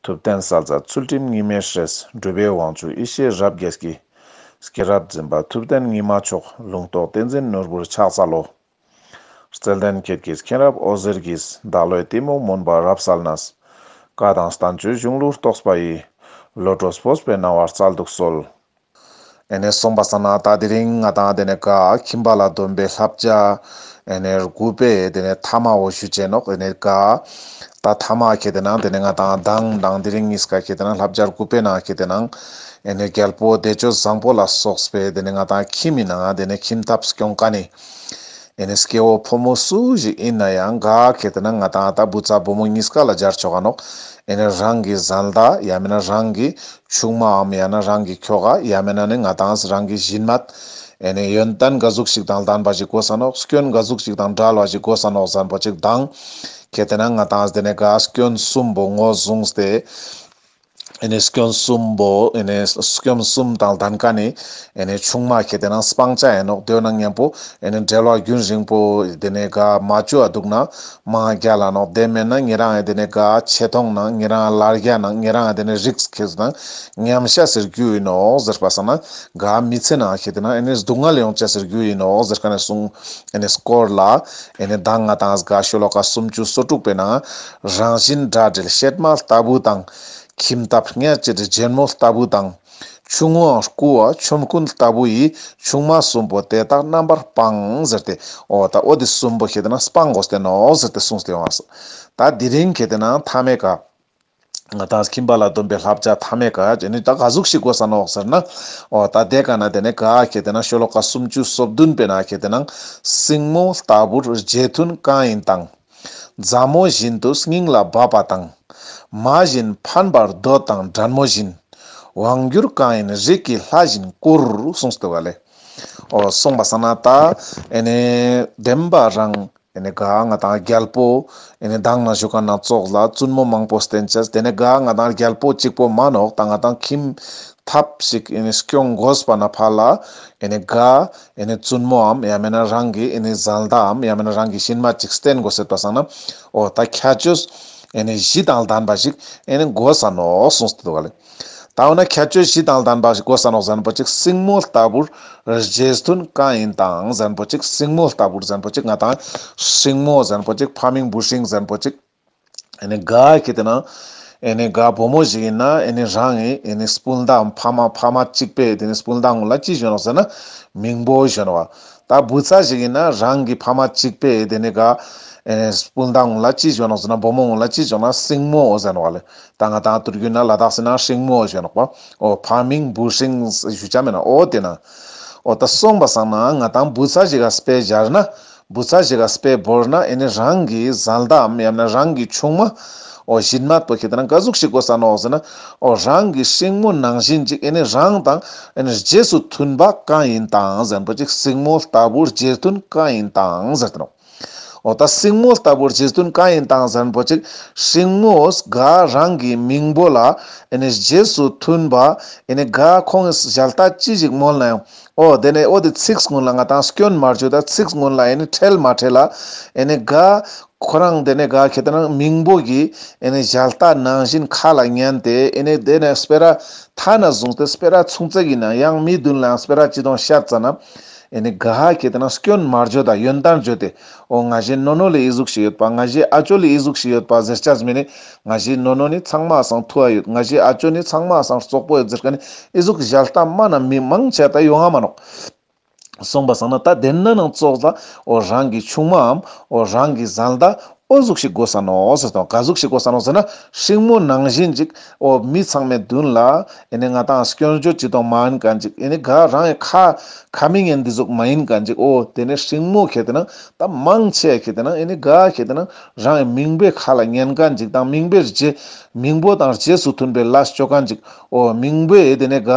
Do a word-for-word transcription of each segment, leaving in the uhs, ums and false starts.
ཐུབ་བསྟན་གསལ་མཛད་ཚུལ་ཁྲིམས་ཉི་མའི་སྲས། གྲུབ་པའི་དབང་ཕྱུག་ཡེ་ཤེས་རབ་རྒྱས་ཀྱི། སྐྱེས་རབས་འཛིན་པ་ཐུབ་བསྟན་ཉི་མ་མཆོག་ལུང་རྟོགས་བསྟན་འཛིན་ནོར་བུར་ཕྱག་འཚལ་ལོ། བརྩེ་ལྡན་ཁྱེད་ཀྱིས་མཁྱེན་རབ་འོད་ཟེར་གྱིས། བདག་བློའི་གཏི་མུག་མུན་པ་རབ་བསལ་ནས། བཀའ་དང་བསྟན་བཅོས་གཞུང་ལུགས་རྟོགས་པ་ཡི། བློ་གྲོས་སྤོབས་པའི་སྣང་བ་སྩལ་དུ་གསོལ། ཨེ་ནེ་སོང་པ་སང་ན་ད་དེ་རིང་ང་དང་དེ་ནེ་ག་ཁྱིམ་པ་ལ་སྡོམ་པའི་བསླབ་བྱ་ཨེ་ནེ་དགུ་པའི་དེ་ནེ་ཐ་མ་བོ་ཞུ་ཅེས་ནོག། ཨེ་ནེ་ག་ད་ཐ་མ་ཁེ་ཏེ་ན་དེ་ནེ་ང་དང་མདང་དང་དེ་རིང་གཉིས་ཀ་ཁེ་ཏེ་ན་བསླབ་བྱ་དགུ་པའི་ནང་ཁེ་ཏེ་ན་ཨེ་ནེ་རྒྱལ་པོ་བདེ་སྤྱོད་བཟང་པོ་ལ་སོགས་པའི་དེ་ནེ་ང་དང་ཁྱིམ་མི་ནང་དེ་ནེ་ཁྱིམ་ཐབ་སྐྱོང་མཁན་ནི་ཨེ་ནེ་སྐྱེ་བོ་ཕོ་མོ་སུ་ཞིག་ཡིན་ན་ཡང་ག་ཁེ་ཏེ་ན་ང་དང་ད་བུ་ཚ་བུ་མོ་གཉིས་ཀ་ལ་སྦྱར་ཆོག་ག་ནོག། ཨེ་ནེ་རང་གི་བཟའ་ཟླ་ཡང་མིན་ན་རང་གི་ཆུང་མའམ་ཡང་ན་རང་གི་ཁྱོ་ག་ཡང་མིན་ན་ནི་ང་དང་རང་གི་གཞིས་མ། ཨེ་ནེ་ཡོན་ཏན་ག་ཟུག་ཞིག་དང་ལྡན་པ་ཞིག་དགོས་ས་ནོག། སྐྱོན་ག་ཟུག་ཞིག་དང་བྲལ་བ་ཞིག་དགོས་ས་ནོག་ཟེར་པོ་ཅིག་དང་། ཁེ་ཏེ་ན་ང་དང་དེ་ནེ་ག་སྐྱོན་གསུམ་པོ་ངོས་བཟུང་སྟེ། ཨེ་ནེ་སྐྱོན་གསུམ་པོ་ཨེ་ནེ་སྐྱོན་གསུམ་དང་ལྡན་མཁན་ནི་ཨེ་ནེ་ཆུང་མ་ཁེ་ཏེ་ན་སྤང་བྱ་ཡིན་ནོག། དེ་ནང་མཉམ་པོ་ཨེ་ནེ་འབྲེལ་བ་རྒྱུན་རིང་པོ་དེ་ནེ་ག་མ་བཅོ་བ་འདུག་ན་མ་རྒྱལ་ལ་ནོག། དེ་མེད་ན་ཉེ་རང་ཨེ་དེ་ནེ་ག་ཆེ་མཐོང་ནང་ཉེ་རང་ལར་རྒྱ་ནང་ཉེ་རང་ཨེ་དེ་ནེ་རིགས་ཁེ་ཏེ་ན་ཉམས་ཤ་ཟེར་རྒྱུ་ཡིན་ནོག་ཟེར་པ་སང་ན་ག་མི་ཚེ་ནང་ཁེ་ཏེ་ན་ཨེ་ནེ་སྡུག་བསྔལ་ཡོང་ཆ་ཟེར་རྒྱུ་ཡིན་ནོག་ཟེར་མཁན་ནི་གསུང་ཨེ་ནེ་སྐོར་ལ་ཨེ་ནེ་མདང་ང་དང་ག་ཤོ་ལོ་ཀ་སུམ་ཅུ་སོ་དྲུག་པའི་ནང་རང་བཞིན་དགྲ་འབྲེལ་གཤེད་མ་ལྟ་བུ་དང་། ཁྱིམ་ཐབ་བརྙས་བཅས་བརྗེད་མོ་ལྟ་བུ་དང་། ཆུང་ངུའང་རྐུ་བ་ཆོམ་རྐུན་ལྟ་བུ་ཡི། ཆུང་མ་གསུམ་པོ་དེ་དག་རྣམ་པར་སྤང་ཟེར་ཏེ། འོ་ད་འོ་དེ་གསུམ་པོ་ཁེ་ཏེ་ན་སྤང་དགོས་ཏེ་ནོག་ཟེར་ཏེ་གསུངས་ཏེ་ཡོང་བ་སོང་། ད་དེ་རིང་ཁེ་ཏེ་ན་ཐ་མའི་ཀ་ང་དང་ཁྱིམ་པ་ལ་སྡོམ་པའི་བསླབ་བྱ་ཐ་མའི་ཀ་ཨེ་ནེ་ད་ག་ཟུག་ཞིག་དགོས་ས་ནོག་ཟེར་ན། འོ་ད་དེ་ཀ་ན་དེ་ནེ་ག་ཁེ་ཏེ་ན་ཤོ་ལོ་ཀ་སུམ་ཅུ་སོ་བདུན་པའི་ནང་ཁེ་ཏེ་ན་སྲིང་མོ་ལྟ་བུར་རྗེས་མཐུན་གང་ཡིན་དང་། མཛའ་མོ་བཞིན་དུ་སྙིང་ལ་འབབ་པ་དང་། མ་བཞིན་ཕན་པར་འདོད་དང་བྲན་མོ་བཞིན། དབང་བསྒྱུར་གང་ཡིན་རིགས་ཀྱི་ལྷ་བཞིན་བཀུར། གསུངས་ཏེ་བ་ལེ། འོ་སོང་པ་སང་ན་ད་ཨེ་ནེ་བདེན་པ་རང་ཨེ་ནེ་ག་ང་དང་རྒྱལ་པོ་ཨེ་ནེ་མདང་ན་ཞུ་མཁན་ན་ཙོགས་ལ་བཙུན་མོ་མང་པོ་བསྟེན་ཅེས། དེ་ནེ་ག་ང་དང་རྒྱལ་པོ་གཅིག་པོ་མན་ནོག། ད་ང་དང་ཁྱིམ་ཐབ་ཞིག་ཨེ་ནེ་སྐྱོང་དགོས་པ་ན་ཕར་ལ་ཨེ་ནེ་ག་ཨེ་ནེ་བཙུན་མོའམ་ཡང་མིན་ན་རང་གི་ཨེ་ནེ་བཟའ་ཟླའམ་ཡང་མིན་ན་རང་གི་གཞིས་མ་ཅིག་བསྟེན་དགོས་ཟེར་པ་སང་ན། འོ་ད་ཁྱད་ཆོས་ཨེ་ནེ་བཞི་དང་ལྡན་པ་ཞིག་ཨེ་ནེ་དགོས་ས་ནོག་གསུངས་ཏེ་འདུག་ག་ལེ། ད་འོ་ན་ཁྱད་ཆོས་བཞི་དང་ལྡན་པ་ཞིག་དགོས་ས་ནོག་ཟེར་པོ་ཅིག་སྲིང་མོ་ལྟ་བུར་རྗེས་མཐུན་གང་ཡིན་དང་ཟེར་པོ་ཅིག་སྲིང་མོ་ལྟ་བུར་ཟེར་པོ་ཅིག་ང་དང་སྲིང་མོ་ཟེར་པོ་ཅིག་ཕ་མིང་བུ་སྲིང་ཟེར་པོ་ཅིག་ཨེ་ནེ་ག་ཁེ་ཏེ་ན་ཨེ་ནེ་ག་བུ་མོ་ཞིག་ཡིན་ན་ཨེ་ནེ་རང་ངི་ཨེ་ནེ་སྤུན་ཟླ་ཕ་མ་ཕ་མ་གཅིག་པའི་དེ་ནེ་སྤུན་ཟླ་ངུ་ལ་ཅི་ཞུ་ནོག་ཟེར་ན་མིང་པོ་ཞུ་ནོག་བ། ད་བུ་ཚ་ཞིག་ཡིན་ན་རང་གི་ཕ་མ་གཅིག་པའི་དེ་ནེ་ག་ཨེ་ནེ་སྤུན་ཟླ་ངུ་ལ་ཅི་ཞུ་ནོག་ཟེར་ན་བུ་མོ་ངུ་ལ་ཅི་ཞུ་ན་སྲིང་མོ་ཟེར་ནོག་བ་ལེ། ད་ང་དང་ཐུར་རྒྱུད་ན་ལ་དྭགས་སི་ན་སྲིང་མོ་ཞུ་ནོག་བ། འོ་ཕ་མིང་བུ་སྲིང་ཞུ་ཆ་མེད་ན་འོ་དེ་ན། འོ་ད་སོང་པ་སང་ན་ང་དང་བུ་ཚ་ཞིག་ག་དཔེ་སྦྱར་ན། བུ་ཚ་ཞིག་ག་དཔེ་བོར་ན་ཨེ་ནེ་རང་གི་བཟའ་ཟླའམ་ཡང་ན་རང་གི་ཆུང་མ། འོ་གཞིས་མ་པོ་ཁེ་ཏེ་ན་ག་ཟུག་ཞིག་དགོས་ས་ནོག་ཟེར་ན། འོ་རང་གི་སྲིང་མོ་ནང་བཞིན་ཅིག་ཨེ་ནེ་རང་དང་ཨེ་ནེ་རྗེས་སུ་མཐུན་པ་གང་ཡིན་དང་ཟེར་པོ་ཅིག་སྲིང་མོ་ལྟ་བུར་རྗེས་མཐུན་གང་ཡིན་དང་ཟེར་ཏེ་ནོག། འོ་ད་སྲིང་མོ་ལྟ་བུར་རྗེས་མཐུན་གང་ཡིན་དང་ཟེར་པོ་ཅིག་སྲིང་མོ་ག་རང་གི་མིང་པོ་ལ་ཨེ་ནེ་རྗེས་སུ་མཐུན་པ་ཨེ་ནེ་ག་ཁོང་གི་ཞལ་ཏ་ཅི་ཞིག་མོལ་ན་ཡང་། འོ་དེ་ནེ་འོ་དེ་ཚིག་སྔོན་ལ་ང་དང་སྐྱོན་མ་བརྗོད་ད་ཚིག་སྔོན་ལ་ཨེ་ནེ་ཁྲེལ་མ་ཁྲེལ་ལ་ཨེ་ནེ་ག་ཁོ་རང་དེ་ནེ་ག་ཁེ་ཏེ་ན་མིང་པོ་གི་ཨེ་ནེ་ཞལ་ཏ་ནང་བཞིན་ཁ་ལ་ཉན་ཏེ་ཨེ་ནེ་དེ་ནེ་སྤེ་ར་ཐ་ན་བཟུང་སྟེ་སྤེ་ར་ཆུང་ཙེ་གི་ནང་ཡང་མི་མདུན་ལའང་སྤེ་ར་ཅི་དང་བཤད་ཙ་ན་ཨེ་ནེ་ག་ཁེ་ཏེ་ན་སྐྱོན་མ་བརྗོད་ད་ཡོན་ཏན་བརྗོད་དེ། འོ་ང་ཞེ་ནོ་ནོ་ལེ་ཨི་ཟུག་ཞིག་ཡོད་པ། ང་ཞེ་ཨ་ཅོ་ལེ་ཨི་ཟུག་ཞིག་ཡོད་པ་ཟེར་ཆ་མེད་ནི། ང་ཞེ་ནོ་ནོ་ནི་ཚང་མ་སང་ཐུ་བ་ཡོད། ང་ཞེ་ཨ་ཅོ་ནི་ཚང་མ་སང་རྩོག་པོ་ཡོད་ཟེར་མཁན་ནི་ཨི་ཟུག་ཞལ་ཏ་མ་ན་མི་མང་ཆེ་ད་ཡོང་ང་མ་ནོག། སོང་པ་སང་ན་ད་དེ་ན་ནང་ཙོགས་ལ་འོ་རང་གི་ཆུང་མའམ་འོ་རང་གི་བཟའ་ཟླ་འོ་ཟུག་ཞིག་དགོས་ས་ནོག་ཟེར་དང་། ག་ཟུག་ཞིག་དགོས་ས་ནོག་ཟེར་ན་སྲིང་མོ་ནང་བཞིན་ཅིག་འོ་མི་ཚང་མའི་མདུན་ལ་ཨེ་ནེ་ང་དང་སྐྱོན་བརྗོད་ཅི་དང་མ་ཡིན་མཁན་ཅིག་ཨེ་ནེ་ག་རང་གི་ཁ་ཁ་མིང་ཡང་འདི་ཟུག་མ་ཡིན་མཁན་ཅིག། འོ་དེ་ནེ་སྲིང་མོ་ཁེ་ཏེ་ན་ད་མང་ཆེ་ཁེ་ཏེ་ན་ཨེ་ནེ་ག་ཁེ་ཏེ་ན་རང་གི་མིང་པོའི་ཁ་ལ་ཉན་མཁན་ཅིག་དང་མིང་པོའི་རྗེས་མིང་པོ་དང་རྗེས་སུ་མཐུན་པའི་ལས་ཅོ་མཁན་ཅིག། འོ་མིང་པོའི་དེ་ནེ་ག་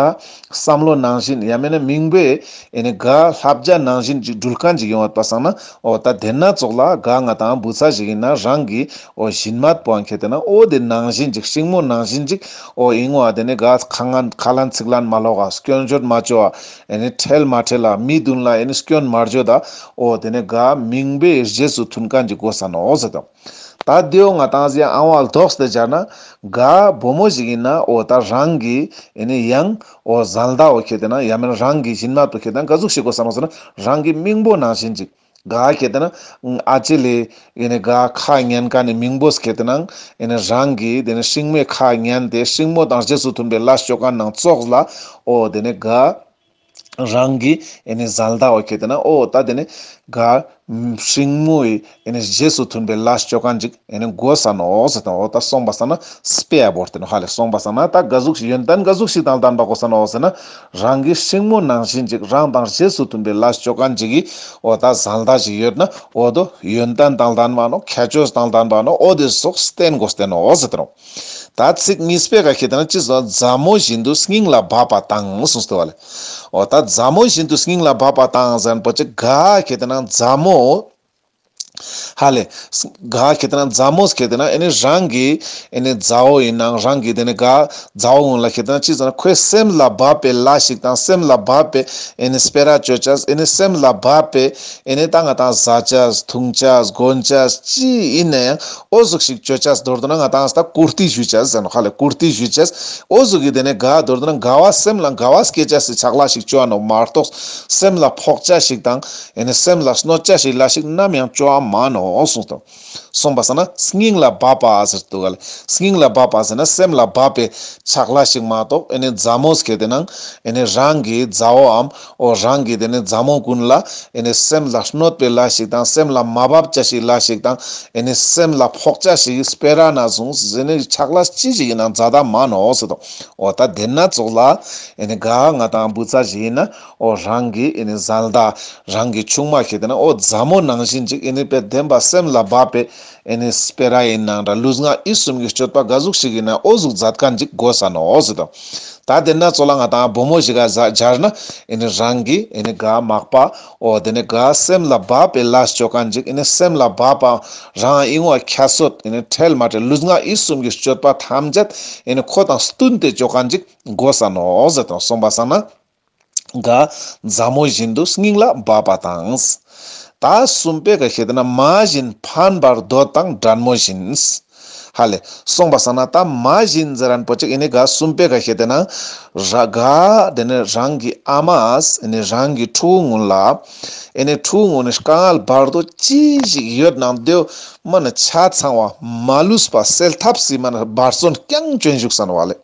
བསམ་བློ་ནང་བཞིན་ཡང་མེད་ན་མིང་པོའི་ཨེ་ནེ་ག་བསླབ་བྱ་ནང་བཞིན་ཅིག་འགྲུལ་མཁན་ཅིག་ཡོང་བ་པ་སང་ན། འོ་ད་དེ་ན་ཙོགས་ལ་ག་ང་དང་བུ་ཚ་ཞིག་ཡིན་ན་རང་གི་འོ་གཞིས་མ་པོའང་ཁེ་ཏེ་ན་འོ་དེ་ནང་བཞིན་ཅིག་སྲིང་མོ་ནང་བཞིན་ཅིག་འོ་ཨིན་བ། དེ་ནེ་ག་ཁ་ངན་ཁ་ལན་ཚིག་ལན་མ་ལོག་ག་སྐྱོན་བརྗོད་མ་ཅོ་བ་ཨེ་ནེ་ཁྲེལ་མ་ཁྲེལ་ལ་མི་མདུན་ལ་ཨེ་ནེ་སྐྱོན་མ་བརྗོད་ད། འོ་དེ་ནེ་ག་མིང་པོའི་རྗེས་སུ་མཐུན་མཁན་ཅིག་དགོས་ས་ནོག་ཟེར་དང་། ད་དེའོ་ང་ཏང་ཟེ་ཨང་བ་ལྡོག་སྟེ་སྦྱར་ན་ག་བུ་མོ་ཞིག་ཡིན་ན་འོ་ད་རང་གི་ཨེ་ནི་ཡང་འོ་བཟའ་ཟླ་འོ་ཁེ་ཏེ་ན་ཡང་མེན་རང་གི་ཞིན་མ་ཏོ་ཁེ་ཏེ་ན་ག་ཟུག་ཞིག་དགོས་ས་ནོག་ཟེར་ན་རང་གི་མིང་པོ་ནང་བཞིན་ཅིག་ག་ཁེ་ཏེ་ན་ཨ་ཅེ་ལེ་ཨེ་ནི་ག་ཁ་ཉན་ཀ་ནི་མིང་པོ་ཁེ་ཏེ་ན་ཨེ་ནི་རང་གི་དེ་ནི་སྲིང་མོའི་ཁ་ཉན་ཏེ་སྲིང་མོ་དང་རྗེས་སུ་མཐུན་པའི་ལས་ཅོ་ཁན་ནང་ཙོགས་ལ་འོ་དེ་ནི་ག་རང་གི་ཨེ་ནི་བཟའ་ཟླ་འོ་ཁེ་ཏེ་ན་འོ་ད་དེ་ནི་ག་སྲིང་མོའི་ཨེ་ནི་རྗེས་སུ་མཐུན་པའི་ལས་ཅོ་ཁན་ཅིག་ཨེ་ནི་དགོས་ས་ནོག་ཟེར་དང་འོ་ད་སོང་པ་སང་ན་སྤེ་ར་བོར་ཏེ་ནོག་ཧ་ལེ། སོང་པ་སང་ན་ད་ག་ཟུག་ཞིག་ཡོན་ཏན་ག་ཟུག་ཞིག་དང་ལྡན་པ་དགོས་ས་ནོག་ཟེར་ན་རང་གི་སྲིང་མོ་ནང་བཞིན་ཅིག་རང་དང་རྗེས་སུ་མཐུན་པའི་ལས་ཅོ་ཁན་ཅིག་གི་འོ་ད་བཟའ་ཟླ་ཞིག་ཡོད་ན་འོ་དོ་ཡོན་ཏན་དང་ལྡན་པ་ནོག་ཁྱད་ཆོས་དང་ལྡན་པ་ནོག་འོ་དེ་སོགས་བསྟེན་དགོས་ཏེ་ནོག་ཟེར་དང་འོ། ད་ཚིག་གཉིས་པའི་ག་ཁེ་ཏེ་ན་ཅི་ཟེར་མཛའ་མོ་བཞིན་དུ་སྙིང་ལ་འབབ་པ་དང་གསུངས་ཏེ་བ་ལེ། འོ་ད་མཛའ་མོ་བཞིན་དུ་སྙིང་ལ་འབབ་པ་དང་ཟེར་ན་པོ་ཅིག་ག་ཁེ་ཏེ་ན་མཛའ་མོ་ཧ་ལེ། ག་ཁེ་ཏེ་ན་མཛའ་མོ་ཁེ་ཏེ་ན་ཨེ་ནི་རང་གི་ཨེ་ནི་མཛའ་བོ་ཡིན་ནང་རང་གི་དེ་ནི་ག་མཛའ་བོ་ཀུན་ལ་ཁེ་ཏེ་ན་ཅི་ཟེར་ན་ཁོའི་སེམས་ལ་འབབ་པའི་ལས་ཤིག་དང་སེམས་ལ་འབབ་པའི་ཨེ་ནི་སྤེ་ར་ཅོ་ཅེས་ཨེ་ནི་སེམས་ལ་འབབ་པའི་ཨེ་ནི་ད་ང་ཏང་ཟ་ཅེས་འཐུང་ཅེས་གོན་ཅེས་ཅི་ཡིན་ན་ཡང་འོ་ཟུག་ཞིག་ཅོ་ཅེས་མདོར་བསྡུ་ན་ང་ཏང་ད་བཀུར་སྟི་ཞུ་ཅེས་ཟེར་ནོག་ཧ་ལེ། བཀུར་སྟི་ཞུ་ཅེས་འོ་ཟུག་གི་དེ་ནི་ག་མདོར་བསྡུ་ན་དགའ་བ་སེམས་ལ་དགའ་བ་སྐྱེ་ཅེས་སི་ཕྱག་ལས་ཤིག་ཅོ་འ་ནོག་མ་གཏོགས་སེམས་ལ་ཕོག་ཅེས་ཤིག་དང་ཨེ་ནི་སེམས་ལ་གནོད་ཅེས་ཤིག་ལས་ཤིག་ནམ་ཡང་ཅོ་འ་མ་ནོག་གསུངས་ཏོ། སོང་པ་སང་ན་སྙིང་ལ་འབབ་པ་ཟེར་དུག་ག་ལེ། སྙིང་ལ་འབབ་པ་ཟེར་ན་སེམས་ལ་འབབ་པའི་ཕྱག་ལས་ཤིག་མ་གཏོགས་ཨེ་ནི་མཛའ་མོ་ཁེ་ཏེ་ན་ཨེ་ནི་རང་གི་མཛའ་བོའམ་འོ་རང་གི་དེ་ནི་མཛའ་མོ་ཀུན་ལ་ཨེ་ནི་སེམས་ལ་གནོད་པའི་ལས་ཤིག་དང་སེམས་ལ་མ་འབབ་ཅེས་ཤིག་ལས་ཤིག་དང་ཨེ་ནི་སེམས་ལ་ཕོག་ཅེས་ཤིག་སྤེ་ར་ནེ་བཟུང་ཨེ་ནི་ཕྱག་ལས་ཅི་ཞིག་ཡིན་ན་མཛད་ད་མ་ནོག་ཟེར་དོ། འོ་ད་དེ་ན་ཙོགས་ལ་ཨེ་ནི་ག་ང་ཏང་བུ་ཚ་ཞིག་ཡིན་ན་འོ་རང་གི་ཨེ་ནི་བཟའ་ཟླ་རང་གི་ཆུང་མ་ཁེ་ཏེ་ན་འོ་མཛའ་མོ་ནང་བཞིན་ཅིག་ཨེ་ནི་དཔེ་བདེན་པ་སེམས་ལ་འབབ་པའི་ཨེ་ནི་སྤེ་ར་ཡིན་ནང་འདྲ་ལུས་ངག་ཡིད་གསུམ་གྱི་སྤྱོད་པ་ག་ཟུག་ཞིག་ཡིན་ན་འོ་ཟུག་མཛད་ཁན་ཅིག་དགོས་ས་ནོག་ཟེར་དོ། ད་དེ་ན་ཙོགས་ལ་ང་ཏང་བུ་མོ་ཞིག་ག་ཟ་སྦྱར་ན་ཨེ་ནི་རང་གི་ཨེ་ནི་ག་མག་པ་འོ་དེ་ནི་ག་སེམས་ལ་འབབ་པའི་ལས་ཅོ་ཁན་ཅིག་ཨེ་ནི་སེམས་ལ་འབབ་པ་རང་ཨིན་བ་ཁྱད་གསོད་ཨེ་ནི་ཁྲེལ་མ་ཁྲེལ་ལུས་ངག་ཡིད་གསུམ་གྱི་སྤྱོད་པ་ཐམས་ཅད་ཨེ་ནི་ཁོ་དང་བསྟུན་ཏེ་ཅོ་ཁན་ཅིག་དགོས་ས་ནོག་ཟེར་དོ། སོང་པ་སང་ན་ག་མཛའ་མོ་བཞིན་དུ་སྙིང་ལ་འབབ་པ་དང་། ད་གསུམ་པའི་ག་ཁེ་ཏེ་ན་མ་བཞིན་ཕན་པར་འདོད་དང་བྲན་མོ་བཞིན། ཧ་ལེ། སོང་པ་སང་ན་ད་མ་བཞིན་ཟེར་རན་པོ་ཅིག་ཨེ་ནི་ག་གསུམ་པའི་ག་ཁེ་ཏེ་ན་ར་ག་དེ་ནི་རང་གི་ཨ་མས་ཨེ་ནི་རང་གི་ཕྲུ་གུ་ཀུན་ལ་ཨེ་ནི་ཕྲུ་གུ་ཀུན་ནི་དཀའ་ངལ་བར་དོ་ཅི་ཞིག་ཡོད་ནང་དེའོ་མ་ནི་ཆ་ཚང་བ་མ་ལུས་པ་སེལ་ཐབས་སི་མ་ནི་འབད་བརྩོན་རྐྱང་ཅོ་ཨིན་བཞུགས་ས་ནོག་ཧ་ལེ།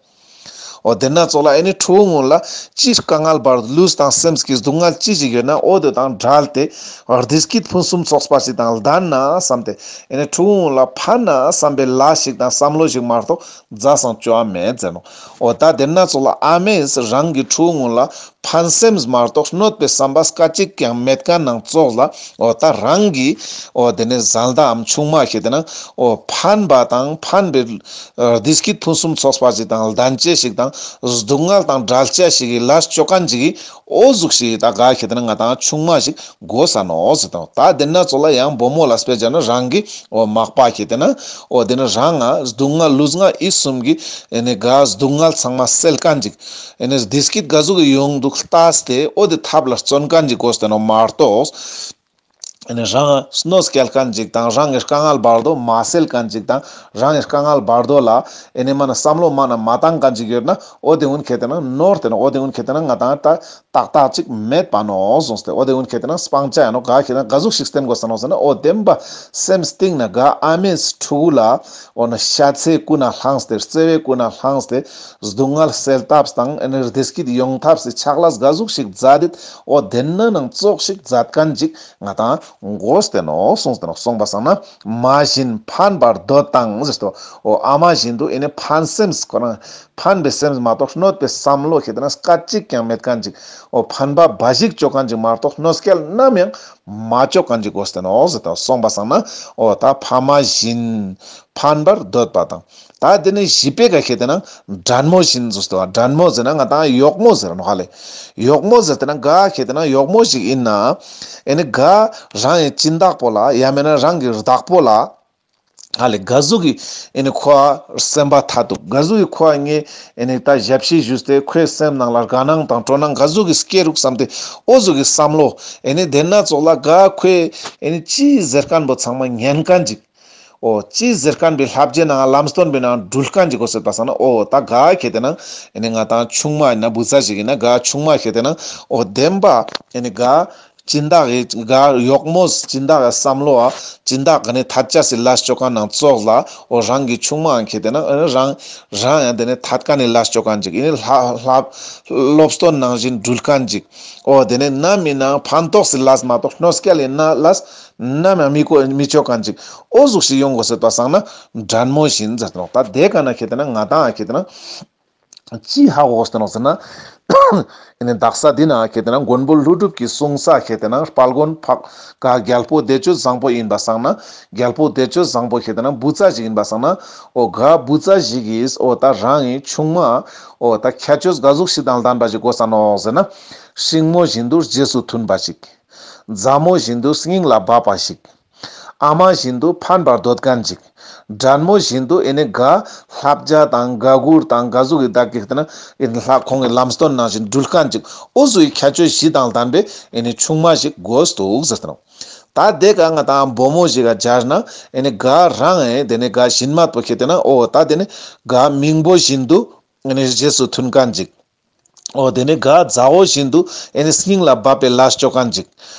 འོ་དེ་ན་ཙོགས་ལ་ཨེ་ནི་ཕྲུ་གུ་ཀུན་ལ་ཅི་དཀའ་ངལ་བར་ལུས་དང་སེམས་ཀྱི་སྡུག་བསྔལ་ཅི་ཞིག་ཡོད་ན་འོ་དེ་དང་བྲལ་ཏེ་བདེ་སྐྱིད་ཕུན་སུམ་ཚོགས་པ་ཞིག་དང་ལྡན་ན་བསམ་སྟེ་ཨེ་ནི་ཕྲུ་གུ་ཀུན་ལ་ཕན་ན་བསམ་པའི་ལས་ཤིག་དང་བསམ་བློ་ཞིག་མ་གཏོགས་མཛའ་སང་ཅོ་འ་མེད་ཟེར་ནོག། འོ་ད་དེ་ན་ཙོགས་ལ་ཨ་མས་རང་གི་ཕྲུ་གུ་ཀུན་ལ་ཕན་སེམས་མ་གཏོགས་གནོད་པའི་བསམ་པ་སྐད་ཅིག་ཀྱང་མེད་ཁན་ནང་ཙོགས་ལ་འོ་ད་རང་གི་འོ་དེ་ནི་བཟའ་ཟླའམ་ཆུང་མ་ཁེ་ཏེ་ན་འོ་ཕན་པ་དང་ཕན་པའི་བདེ་སྐྱིད་ཕུན་སུམ་ཚོགས་པ་ཞིག་དང་ལྡན་ཅེས་ཤིག་དང་སྡུག་བསྔལ་དང་བྲལ་ཅེས་ཤིག་གི་ལས་ཅོ་ཁན་ཅིག་གི་འོ་ཟུག་ཞིག་ད་ག་ཁེ་ཏེ་ན་ང་ཏང་ཆུང་མ་ཞིག་དགོས་ས་ནོག་ཟེར་དོ། ད་དེ་ན་ཙོགས་ལ་ཡང་བུ་མོ་ལ་དཔེ་སྦྱར་ན་རང་གི་འོ་མག་པ་ཁེ་ཏེ་ན་འོ་དེ་ནི་རང་ང་སྡུག་བསྔལ་ལུས་ངག་ཡིད་གསུམ་གྱི་ཨེ་ནི་ག་སྡུག་བསྔལ་ཚང་མ་སེལ་ཁན་ཅིག་ཨེ་ནི་བདེ་སྐྱིད་ག་ཟུག་གི་ཡོང་དུག་ལྟས་ཏེ་འོ་དེ་ཐབས་ལ་བརྩོན་ཁན་ཅིག་དགོས་ཏེ་ནོག་མ་གཏོགས། ཨེ་ནི་རང་གནོད་སྐྱེལ་ཁན་ཅིག་དང་རང་གི་དཀའ་ངལ་བར་དོ་མ་སེལ་ཁན་ཅིག་དང་རང་གི་དཀའ་ངལ་བར་དོ་ལ་ཨེ་ནི་མ་ན་བསམ་བློ་མ་ན་མ་བཏང་ཁན་ཅིག་ཡོད་ན་འོ་དེ་ཀུན་ཁེ་ཏེ་ན་ནོར་ཏེ་ནོག། འོ་དེ་ཀུན་ཁེ་ཏེ་ན་ང་ཏང་ད་ཏག་ཏག་ཅིག་མེད་པ་ནོག་གསུངས་ཏེ་འོ་དེ་ཀུན་ཁེ་ཏེ་ན་སྤང་བྱ་ཡིན་ནོག། ག་ཁེ་ཏེ་ན་ག་ཟུག་ཞིག་བསྟེན་དགོས་ས་ནོག་ཟེར་ན་འོ་བདེན་པ་སེམས་གཏིང་ནེ་ག་ཨ་མས་ཕྲུ་གུ་ལ་འོ་ན་ཤ་ཚའི་ཀུན་ནེ་བླངས་ཏེ་བརྩེ་བའི་ཀུན་ནེ་བླངས་ཏེ་སྡུག་བསྔལ་སེལ་ཐབས་དང་ཨེ་ནི་བདེ་སྐྱིད་ཡོང་ཐབས་སི་ཕྱག་ལས་ག་ཟུག་ཞིག་མཛད་དེ་འོ་དེ་ན་ནང་ཙོགས་ཤིག་མཛད་ཁན་ཅིག་ང་ཏང་དགོས་ཏེ་ནོག་གསུངས་ཏེ་ནོག། སོང་པ་སང་ན་མ་བཞིན་ཕན་པར་འདོད་དང་ཟེར་ཏོ། འོ་ཨ་མ་བཞིན་དུ་ཨེ་ནི་ཕན་སེམས་ཁོ་རང་ཕན་པའི་སེམས་མ་གཏོགས་གནོད་པའི་བསམ་བློ་ཁེ་ཏེ་ན་སྐད་ཅིག་ཀྱང་མེད་ཁན་ཅིག། འོ་ཕན་པ་འབའ་ཞིག་ཅོ་ཁན་ཅིག་མ་གཏོགས་གནོད་སྐྱེལ་ནམ་ཡང་མ་ཅོ་ཁན་ཅིག་དགོས་ཏེ་ནོག་ཟེར་ཏོ། སོང་པ་སང་ན་འོ་ད་ཕ་མ་བཞིན་ཕན་པར་འདོད་པ་དང་། ད་དེ་ནི་བཞི་པའི་ག་ཁེ་ཏེ་ན་བྲན་མོ་བཞིན་ཟེར་ཏོ། བྲན་མོ་ཟེར་ན་ང་ཏང་གཡོག་མོ་ཟེར་ནོག་ཧ་ལེ། གཡོག་མོ་ཟེར་ཏེ་ན་ག་ཁེ་ཏེ་ན་གཡོག་མོ་ཞིག་ཡིན་ན་ཨེ་ནི་ག་རང་གི་སྦྱིན་བདག་པོ་ལ་ཡང་མེན་ན་རང་གི་བདག་པོ་ལ་ཧ་ལེ་ག་ཟུག་གི་ཨེ་ནི་ཁོ་སེམས་པ་ཐད་དུག། ག་ཟུག་གི་ཁོ་ངའི་ཨེ་ནི་ད་ཞབས་ཕྱི་ཞུས་ཏེ་ཁོའི་སེམས་ནང་ལ་དགའ་སྣང་དང་སྤྲོ་སྣང་ག་ཟུག་གི་སྐྱེ་རུག་བསམ་སྟེ་འོ་ཟུག་གི་བསམ་བློ་ཨེ་ནི་དེ་ན་ཙོགས་ལ་ག་ཁོའི་ཨེ་ནི་ཅི་ཟེར་ཁན་པོ་ཚང་མ་ཉན་ཁན་ཅིག། འོ་ཅི་ཟེར་ཁན་པའི་བསླབ་བྱའི་ནང་ལམ་སྟོན་པའི་ནང་འགྲུལ་ཁན་ཅིག་གོ་ཟེར་པ་སང་ན། འོ་ད་ག་ཁེ་ཏེ་ན་ཨེ་ནི་ང་ཏང་ཆུང་མ་ཡིན་ན་བུ་ཚ་ཞིག་ཡིན་ན་ག་ཆུང་མ་ཁེ་ཏེ་ན་འོ་བདེན་པ་ཨེ་ནི་ག་སྦྱིན་བདག་གི་ག་གཡོག་མོ་སྦྱིན་བདག་གི་བསམ་བློ་ཨ་སྦྱིན་བདག་གི་ནི་ཐད་ཅེས་སི་ལས་ཅོ་ཁན་ནང་ཙོགས་ལ། འོ་རང་གི་ཆུང་མ་ཁེ་ཏེ་ན་ཨེ་ནི་རང་རང་ཡང་དེ་ནི་ཐད་ཁན་ནི་ལས་ཅོ་ཁན་ཅིག་ཨེ་ནི་ལྷ་ལྷ་སློབ་སྟོན་ནང་བཞིན་འགྲུལ་ཁན་ཅིག་འོ་དེ་ནི་ནམ་ཡིན་ནའང་ཕན་ཐོགས་སི་ལས་མ་གཏོགས་གནོད་སྐྱེལ་ཡིན་ན་ལས་ནམ་ཡང་མི་གོ་མི་ཅོ་ཁན་ཅིག་འོ་ཟུག་ཞིག་ཡོང་གོ་ཟེར་པ་སང་ན་བྲན་མོ་བཞིན་ཟེར་ཏེ་ནོག་ད་དེ་ག་ན་ཁེ་ཏེ་ན་ང་ཏང་ཁེ་ཏེ་ན་ཅི་ཧ་གོ་ཟེར་ཏེ་ནོག་ཟེར་ན། ཨེ་ནི་དག་ས་འདི་ན་ཁེ་ཏེ་ན་མགོན་པོ་ཀླུ་སྒྲུབ་ཀྱི་གསུང་ས་ཁེ་ཏེ་ན་དཔལ་མགོན་འཕགས་ག་རྒྱལ་པོ་བདེ་སྤྱོད་བཟང་པོ་ཡིན་པ་སང་ན། རྒྱལ་པོ་བདེ་སྤྱོད་བཟང་པོ་ཁེ་ཏེ་ན་བུ་ཚ་ཞིག་ཡིན་པ་སང་ན། འོ་ག་བུ་ཚ་ཞིག་གིས་འོ་ད་རང་གི་ཆུང་མ་འོ་ད་ཁྱད་ཆོས་ག་ཟུག་ཞིག་དང་ལྡན་པ་ཞིག་དགོས་ས་ནོག་ཟེར་ན། སྲིང་མོ་བཞིན་དུ་རྗེས་སུ་མཐུན་པ་ཞིག་མཛའ་མོ་བཞིན་དུ་སྙིང་ལ་འབབ་པ་ཞིག་ཨ་མ་བཞིན་དུ་ཕན་པར་འདོད་ཁན་ཅིག་བྲན་མོ་བཞིན་དུ་ཨེ་ནི་ག་བསླབ་བྱ་དང་ག་གུར་དང་ག་ཟུག་གི་བདག་གིས་ཏེ་ན་ཨེ་ནི་ལྷ་ཁོང་གི་ལམ་སྟོན་ནང་བཞིན་འགྲུལ་ཁན་ཅིག་འོ་ཟུག་གི་ཁྱད་ཆོས་བཞི་དང་ལྡན་པའི་ཨེ་ནི་ཆུང་མ་ཞིག་དགོས་འདུག་ཟེར་ཏེ་ནོག་ད་དེ་ག་ང་ཏང་བུ་མོ་ཞིག་ག་སྦྱར་ན་ཨེ་ནི་ག་རང་ཨེ་དེ་ནི་ག་བཞིན་མ་པོ་ཁེ་ཏེ་ན་འོ་ད་དེ་ནི་ག་མིང་པོ་བཞིན་དུ་ཨེ་ནི་རྗེས་སུ་མཐུན་ཁན་ཅིག་འོ་དེ་ནི་ག་མཛའ་བོ་བཞིན་དུ་ཨེ་ནི་སྙིང་ལ་འབབ་པའི་ལས་ཅོ་ཁན་ཅིག་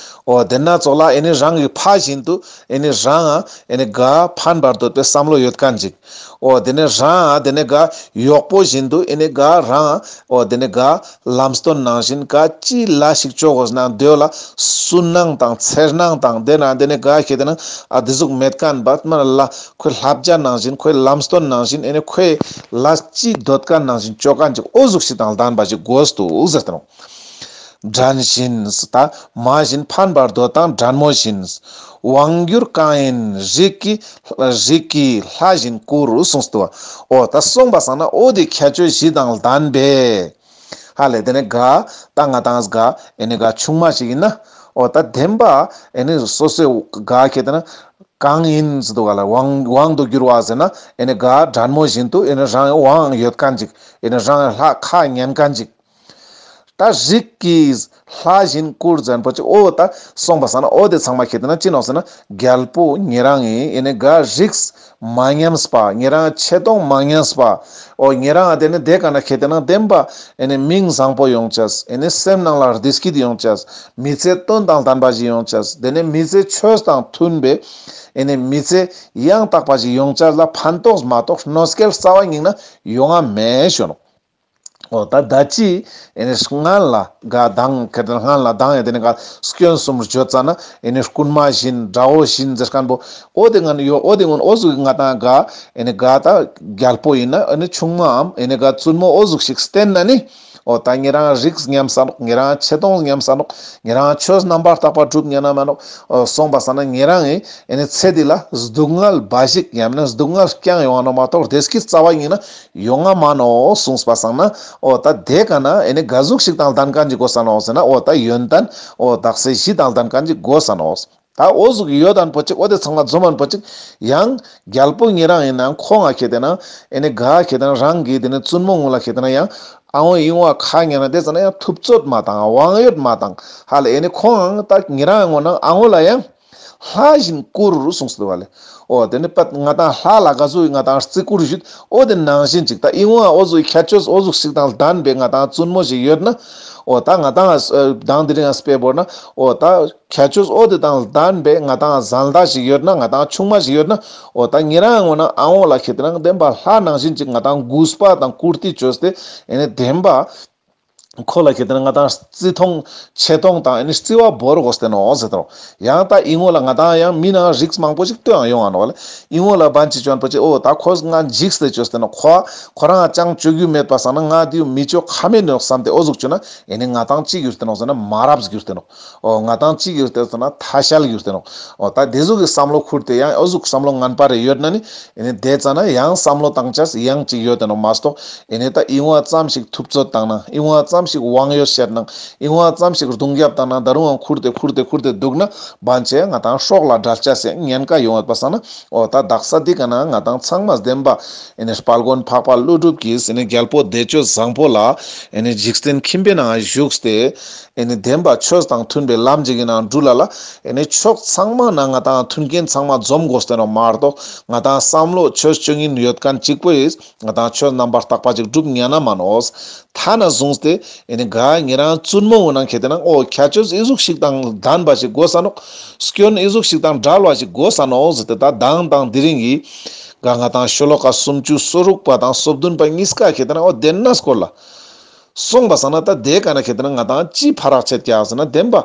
འོ་དེ་ན་ཙོགས་ལ་ཨེ་ནི་རང་གི་ཕ་བཞིན་དུ་ཨེ་ནི་རང་ཨེ་ནི་ག་ཕན་པར་འདོད་པའི་བསམ་བློ་ཡོད་ཁན་ཅིག་འོ་དེ་ནི་རང་དེ་ནི་ག་གཡོག་པོ་བཞིན་དུ་ཨེ་ནི་ག་རང་འོ་དེ་ནི་ག་ལམ་སྟོན་ནང་བཞིན་ག་ཅི་ལས་ཤིག་ཅོ་དགོས་ན་དེ་ལ་སུན་སྣང་དང་འཚེར་སྣང་དང་དེ་ན་དེ་ནི་ག་ཁེ་ཏེ་ན་ཨ་དེ་ཟུག་མེད་ཁན་བ་མ་ལ་ཁོའི་བསླབ་བྱ་ནང་བཞིན་ཁོའི་ལམ་སྟོན་ནང་བཞིན་ཨེ་ནི་ཁོའི་ལས་ཅི་འདོད་ཁན་ནང་བཞིན་ཅོ་ཁན་ཅིག་འོ་ཟུག་ཞིག་དང་ལྡན་པ་ཞིག་དགོས་འདུག་ཟེར་ཏེ་ནོག་བྲན་བཞིན་ད་མ་བཞིན་ཕན་པར་འདོད་དང་བྲན་མོ་བཞིན། དབང་གྱུར་གང་ཡིན་རིགས་ཀྱི་རིགས་ཀྱི་ལྷ་བཞིན་བཀུར་གསུངས་འདུག་འོ་ད་སོང་པ་སང་ན་འོ་དེ་ཁྱད་ཆོས་བཞི་དང་ལྡན་པའི་ཧ་ལས་དེ་ནི་ག་ད་ང་ཏང་ག་ཨེ་ནི་ག་ཆུང་མ་ཞིག་ཡིན་ན་འོ་ད་བདེན་པ་ཨེ་ནི་སོ་སོའི་ག་ཁེ་ཏེ་ན་གང་ཡིན་ཟེར་དུག་ག་ལ་དབང་དབང་དུ་གྱུར་བ་ཟེར་ན་ཨེ་ནི་ག་བྲན་མོ་བཞིན་དུ་ཨེ་ནི་རང་དབང་ཡོད་ཁན་ཅིག་ཨེ་ནི་རང་ལྷ་ཁ་ཉན་ཁན་ཅིག་ད་རིགས་ཀྱི་ལྷ་བཞིན་བཀུར་ཟེར་པོ་ཅིག་འོ་ད་སོང་པ་སང་ན་འོ་དེ་ཚང་མ་ཁེ་ཏེ་ན་ཅི་ནོག་ཟེར་ན་རྒྱལ་པོ་ཉེ་རང་ངི་ཨེ་ནི་ག་རིགས་མ་ཉམས་པ་ཉེ་རང་ཆེ་མཐོང་མ་ཉམས་པ་འོ་ཉེ་རང་དེ་ནི་དེ་ག་ན་ཁེ་ཏེ་ན་བདེན་པ་ཨེ་ནི་མིང་བཟང་པོ་ཡོང་ཅེས་ཨེ་ནི་སེམས་ནང་ལ་བདེ་སྐྱིད་ཡོང་ཅེས་མི་ཚེ་དོན་དང་ལྡན་པ་ཞིག་ཡོང་ཅེས་དེ་ནི་མི་ཚེ་ཆོས་དང་མཐུན་པའི་ཨེ་ནི་མི་ཚེ་ཡང་དག་པ་ཞིག་ཡོང་ཅེས་ལ་ཕན་ཐོགས་མ་གཏོགས་གནོད་སྐྱེལ་རྩ་བ་ཉིད་ནས་ཡོང་ང་མེད་ཞུ་ནོག་འོ་ད་ད་ཅི་ཨེ་ནི་སྔན་ལ་ག་དང་ཁེ་ཏེ་ན་སྔན་ལ་དང་ཡང་དེ་ནི་ག་སྐྱོན་གསུམ་བརྗོད་ཙ་ན་ཨེ་ནི་རྐུན་མ་བཞིན་དགྲ་བོ་བཞིན་ཟེར་ཁན་པོ་འོ་དེ་ངན་ཡོད། འོ་དེ་ངན་འོ་ཟུག་གི་ང་ཏང་ག་ཨེ་ནི་ག་ད་རྒྱལ་པོ་ཡིན་ན་ཨེ་ནི་ཆུང་མའམ་ཨེ་ནི་ག་བཙུན་མོ་འོ་ཟུག་ཞིག་བསྟེན་ན་ནི་འོ་ད་ཉེ་རང་རིགས་ཉམས་ས་ནོག་ཉེ་རང་ཆེ་མཐོང་ཉམས་ས་ནོག་ཉེ་རང་ཆོས་རྣམ་པར་དག་པ་སྒྲུབ་ཉན་ན་མ་ནོག་འོ་སོང་པ་སང་ན་ཉེ་རང་ངི་ཨེ་ནི་ཚེ་འདི་ལ་སྡུག་བསྔལ་འབའ་ཞིག་ཡང་ན་སྡུག་བསྔལ་རྐྱང་ཡོང་ང་ནོག་མ་གཏོགས་བདེ་སྐྱིད་རྩ་བ་ཉིད་ནས་ཡོང་ང་མ་ནོག་གསུངས་པ་སང་ན་འོ་ད་དེ་ག་ན་ཨེ་ནི་ག་ཟུག་ཞིག་དང་ལྡན་ཁན་ཅིག་དགོས་ས་ནོག་ཟེར་ན་འོ་ད་ཡོན་ཏན་འོ་དག་ས་བཞི་དང་ལྡན་ཁན་ཅིག་དགོས་ས་ནོག་ད་འོ་ཟུག་ཡོད་དན་པོ་ཅིག་འོ་དེ་ཚང་མ་འཛོམས་མན་པོ་ཅིག་ཡང་རྒྱལ་པོ་ཉེ་རང་ཡིན་ནའང་ཁོང་ང་ཁེ་ཏེ་ན་ཨེ་ནི་ག་ཁེ་ཏེ་ན་རང་གི་དེ་ནི་བཙུན་མོ་ངུ་ལ་ཁེ་ཏེ་ན་ཡང་ཨ་འོ་ཨི་འོ་ཁ་ཉན་ན་དེ་ཙ་ན་ཡང་ཐུབ་ཚོད་མ་བཏང་དབང་ཡོད་མ་བཏང་ཧ་ལས་ཨེ་ནི་ཁོང་ད་ཉེ་རང་ངུ་ན་ཨ་འོ་ལ་ཡང་། ལྷ་བཞིན་བཀུར་གསུངས་ཏེ་བ་ལེ། འོ་དེ་ནི་པད་ང་ཏང་ལྷ་ལ་ག་ཟུག་ང་ཏང་བརྩི་བཀུར་ཞུ་འོ་དེ་ནང་བཞིན་ཅིག་ད་ཨི་འོ་འོ་ཟུག་ཁྱད་ཆོས་འོ་ཟུག་ཞིག་དང་ལྡན་པའི་ང་ཏང་བཙུན་མོ་ཞིག་ཡོད་ན། འོ་ད་ང་ཏང་དང་དེ་རིང་ང་སྤེ་བོར་ན་འོ་ད་ཁྱད་ཆོས་འོ་དེ་དང་ལྡན་པའི་ང་ཏང་བཟའ་ཟླ་ཞིག་ཡོད་ན་ང་ཏང་ཆུང་མ་ཞིག་ཡོད་ན། འོ་ད་ཉེ་རང་ངུ་ན་ཨ་འོ་ལ་ཁེ་ཏེ་ན་བདེན་པ་ལྷ་ནང་བཞིན་ཅིག་ང་ཏང་གུས་པ་དང་བཀུར་སྟི་བཅོས་ཏེ་ཨེ་ནི་བདེན་པ། ཁོ་ལ་ཁེ་ཏེ་ན་ང་ཏང་བརྩི་མཐོང་ཆེ་མཐོང་དང་ཨེ་ནི་བརྩི་བ་བོར་དགོས་ཏེ་ནོག་ཟེར་ཏེ་ནོག་ཡང་ད་ཨི་ངོ་ལ་ང་ཏང་ཡང་མི་ནང་རིགས་མང་པོ་ཞིག་ལྟོས་ཡང་ཡོང་ང་ནོག་ལེ། ཨི་ངོ་ལ་བན་ཅི་ཅོན་པོ་ཅིག་འོ་ད་ཁོ་ང་འཇིགས་ཏེ་ཅོས་ཏེ་ནོག་ཁོ་ཁོ་རང་ཅང་ཅོ་རྒྱུ་མེད་པ་སང་ན་ང་དེའུ་མི་ཅོ་ཁ་མེད་ནོག་བསམ་སྟེ་འོ་ཟུག་ཅོ་ན་ཨེ་ནི་ང་ཏང་ཅི་གྱུར་ཏེ་ནོག་ཟེར་ན་མ་རབས་གྱུར་ཏེ་ནོག་འོ་ང་ཏང་ཅི་གྱུར་ཏེ་ཟེར་ན་ཐ་ཤལ་གྱུར་ཏེ་ནོག་འོ་ད་དེ་ཟུག་གི་བསམ་བློ་ཁུར་ཏེ་ཡང་འོ་ཟུག་བསམ་བློ་ངན་པ་རེ་ཡོད་ན་ནི་ཨེ་ནི་དེ་ཙ་ན་ཡང་བསམ་བློ་བཏང་ཅེས་ཡང་ཅིག་ཡོད་དེ་ནོག་མ་གཏོགས་ཨེ་ནི་ད་ཨི་ངོ་ཙམ་ཞིག་ཐུབ་ཚོད་བཏང་ན་ཨི་ངོ་ཙམ་ ཙམ་ཞིག་དབང་ཡོད་བཤད་ན་ཨིན་བ་ཙམ་ཞིག་རྡུང་རྒྱབ་བཏང་ན་ད་རུང་ཁུར་ཏེ་ཁུར་ཏེ་ཁུར་ཏེ་འདུག་ན་བན་ཆེ་ང་ཏང་སྲོག་ལ་དགྲ་ཆ་སེ་ཉེན་ཁ་ཡོང་ཡོད་པ་སང་ན་འོ་ད་དག་ས་འདི་ཀ་ན་ང་ཏང་ཚང་མ་བདེན་པ་ཨེ་ནི་དཔལ་མགོན་འཕགས་པ་ཀླུ་སྒྲུབ་ཀྱིས་ཨེ་ནི་རྒྱལ་པོ་བདེ་སྤྱོད་བཟང་པོ་ལ་ཨེ་ནི་འཇིག་རྟེན་ཁྱིམ་པའི་ནང་བཞུགས་ཏེ་ཨེ་ནི་བདེན་པ་ཆོས་དང་མཐུན་པའི་ལམ་ཞིག་གི་ནང་འགྲུལ་ལ་ལ་ཨེ་ནི་ཕྱོགས་ཚང་མ་ན་ང་ཏང་མཐུན་རྐྱེན་ཚང་མ་འཛོམས་དགོས་ཏེ་ནོག་མ་གཏོགས་ང་ཏང་བསམ་བློ་ཆོས་བཅོ་ཉིན་ཡོད་མཁན་གཅིག་པོ་ཡིས་ང་ཏང་ཆོས་རྣམ་པར་དག་པ་ཅིག་སྒྲུབ་ཉན་ན་མ་ནོག་ཐ་ན་བཟུང་སྟེ་ཨེ་ནི་ག་ཉེ་རང་བཙུན་མོ་འོ་ནང་ཁེ་ཏེ་ན་འོ་ཁྱད་ཆོས་ཨི་ཟུག་ཞིག་དང་ལྡན་པ་ཞིག་དགོས་ས་ནོག་སྐྱོན་ཨི་ཟུག་ཞིག་དང་བྲལ་བ་ཞིག་དགོས་ས་ནོག་ཟེར་ཏེ་ད་དང་དང་དེ་རིང་གི་ག་ང་ཏང་ཤོ་ལོ་ཀ་སུམ་ཅུ་སོ་དྲུག་པ་དང་སོ་བདུན་པ་གཉིས་ཀ་ཁེ་ཏེ་ན་འོ་དེ་ན་སྐོར་ལ་སོང་པ་སང་ན་ད་དེ་ཀ་ན་ཁེ་ཏེ་ན་ང་ཏང་ཅི་ཕ་རག་ཆད་ཀྱག་ཟེར་ན་བདེན་པ།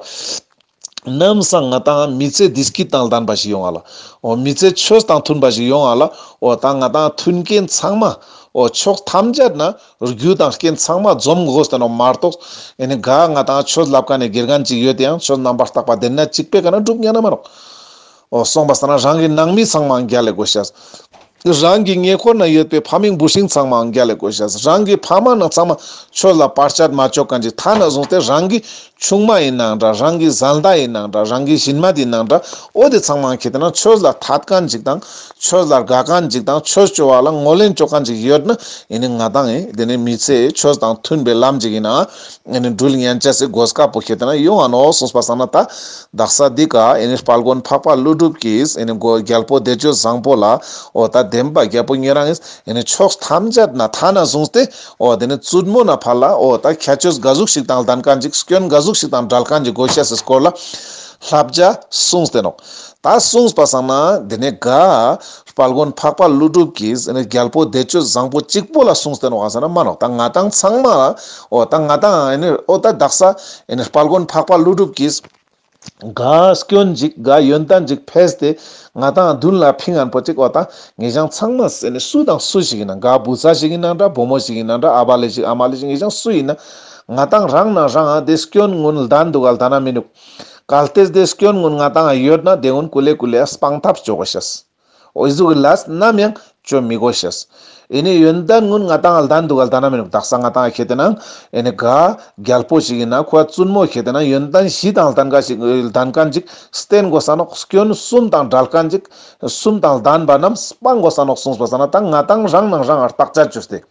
ནམ་སང་ང་ཏང་མི་ཚེ་བདེ་སྐྱིད་དང་ལྡན་པ་ཞིག་ཡོང་ང་ལ། འོ་མི་ཚེ་ཆོས་དང་མཐུན་པ་ཞིག་ཡོང་ང་ལ། འོ་ད་ང་ཏང་མཐུན་རྐྱེན་ཚང་མ། འོ་ཕྱོགས་ཐམས་ཅད་ན་རྒྱུ་དང་རྐྱེན་ཚང་མ་འཛོམས་དགོས་ཏེ་ནོག་མ་གཏོགས། ཨེ་ནི་ག་ང་ཏང་ཆོས་ལབ་མཁན་ནི་དགེ་རྒན་ཅིག་ཡོད་དེ་ཡང་ཆོས་རྣམ་པར་དག་པ་དེ་ན་གཅིག་པའི་ཀ་ན་སྒྲུབ་ཉན་ན་མ་ནོག་འོ་སོང་པ་སང་ན་རང་གི་ནང་མི་ཚང་མ་རྒྱལ་ལ་དགོས་ཤེས། རང་གི་ཉེ་འཁོར་ན་ཡོད་པའི་ཕ་མིང་བུ་སྲིང་ཚང་མའང་རྒྱལ་ལ་དགོས་ཤེས། རང་གི་ཕ་མ་ནང་ཚང་མ་ཆོས་ལ་བར་ཆད་མ་བཅོ་མཁན་ཅིག་ཐ་ན་བཟུང་སྟེ་རང་གི་ཆུང་མ་ཡིན་ནང་འདྲ་རང་གི་བཟའ་ཟླ་ཡིན་ནང་འདྲ་རང་གི་ཞན་མ་དེ་ཡིན་ནང་འདྲ་འོ་དེ་ཚང་མ་ཁེ་ཏེ་ན་ཆོས་ལ་ཐད་མཁན་ཅིག་དང་ཆོས་ལ་དགའ་མཁན་ཅིག་དང་ཆོས་བཅོ་བ་ལ་ངོས་ལེན་བཅོ་མཁན་ཅིག་ཡོད་ན་ཨེ་ནི་ང་ཏང་ཨེ་དེ་ནི་མི་ཚེ་ཆོས་དང་མཐུན་པའི་ལམ་ཅིག་ཡིན་ན། ཨེ་ནི་འགྲུལ་ཉན་ཆ་སི་གོ་སྐབས་པོ་ཁེ་ཏེ་ན་ཡོང་ང་ནོག་གསུངས་པ་སང་ན་ད་དག་ས་འདི་ཀ་ཨེ་ནི་དཔལ་མགོན་འཕགས་པ་ཀླུ་སྒྲུབ་ཀྱིས་ཨེ་ནི་གོ་རྒྱལ་པོ་བདེ་སྤྱོད་བཟང་པོ་ལ་འོ་ད་བདེན་པ་རྒྱལ་པོ་ཉེ་རང་ངིས་ཨེ་ནི་ཕྱོགས་ཐམས་ཅད་ན་ཐ་ན་བཟུང་སྟེ་འོ་དེ་ནི་བཙུན་མོ་ན་ཕར་ལ་འོ་ད་ཁྱད་ཆོས་ག་ཟུག་ཞིག་དང་ལྡན་མཁན་ཅིག་སྐྱོན་ག་ཟུག་ཞིག་དང་བྲལ་མཁན་ཅིག་དགོས་ཤེས་སི་སྐོར་ལ་བསླབ་བྱ་གསུངས་ཏེ་ནོག་ད་གསུངས་པ་སང་ན་དེ་ནས་ག་དཔལ་མགོན་འཕགས་པ་ཀླུ་སྒྲུབ་ཀྱིས་ཨེ་ནི་རྒྱལ་པོ་བདེ་སྤྱོད་བཟང་པོ་གཅིག་པོ་ལ་གསུངས་ཏེ་ནོག་ག་ཟེར་ན་མ་ནོག་ད་ང་ཏང་ཚང་མ་ལ་འོ་ད་ང་ཏང་ཨེ་ནི་འོ་ད་དག་ས་ཨེ་ནི་དཔལ་མགོན་འཕགས་པ་ཀླུ་སྒྲུབ་ཀྱིས་ག་སྐྱོན་ཅིག་ག་ཡོན་ཏན་ཅིག་ཕེས་ཏེ་ང་ཏང་མདུན་ལ་ཕིང་ངན་པོ་ཅིག་འོ་ད་ངེད་ཅག་ཚང་མ་ཨེ་ནི་སུ་དང་སུ་ཞིག་ཡིན་ན་ག་བུ་ཚ་ཞིག་ཡིན་ན་འདྲ་བུ་མོ་ཞིག་ཡིན་ན་འདྲ་ཨ་བ་ལེ་ཞིག་ཨ་མ་ལེ་ཞིག་ངེད་ཅག་སུ་ཡིན་ན་ང་ཏང་རང་ན་རང་ཨ་དེ་སྐྱོན་ངུན་ལྡན་འདུག་ག་ལྡན་ན་མི་ནུག་གལ་ཏེ་དེ་སྐྱོན་ངུན་ང་ཏང་ཡོད་ན་དེ་ངུན་ཀུ་ལེ་ཀུ་ལེ་སྤང་ཐབས་བཅོ་དགོས་ཤེས། འོ་ཨི་ཟུག་གི་ལས་ནམ་ཡང་བཅོ་མི་དགོས་ཤེས། ཨེ་ནི་ཡོན་ཏན་ངུན་ང་ཏང་ལྡན་འདུག་ག་ལྡན་ན་མི་ནུག་དག་ས་ང་ཏང་ཁེ་ཏེ་ན་ཨེ་ནི་ག་རྒྱལ་པོ་ཞིག་ཡིན་ན་ཁོ་བཙུན་མོ་ཁེ་ཏེ་ན་ཡོན་ཏན་བཞི་དང་ལྡན་མཁན་ཞིག་ལྡན་མཁན་ཅིག་བསྟེན་དགོས་ས་ནོག་སྐྱོན་གསུམ་དང་བྲལ་མཁན་ཅིག་གསུམ་དང་ལྡན་པ་རྣམས་སྤང་དགོས་ས་ནོག་གསུངས་པ་སང་ན་ད་ང་ཏང་རང་ནང་རང་ང་བརྟག་དཔྱད་བཅོས་ཏེ།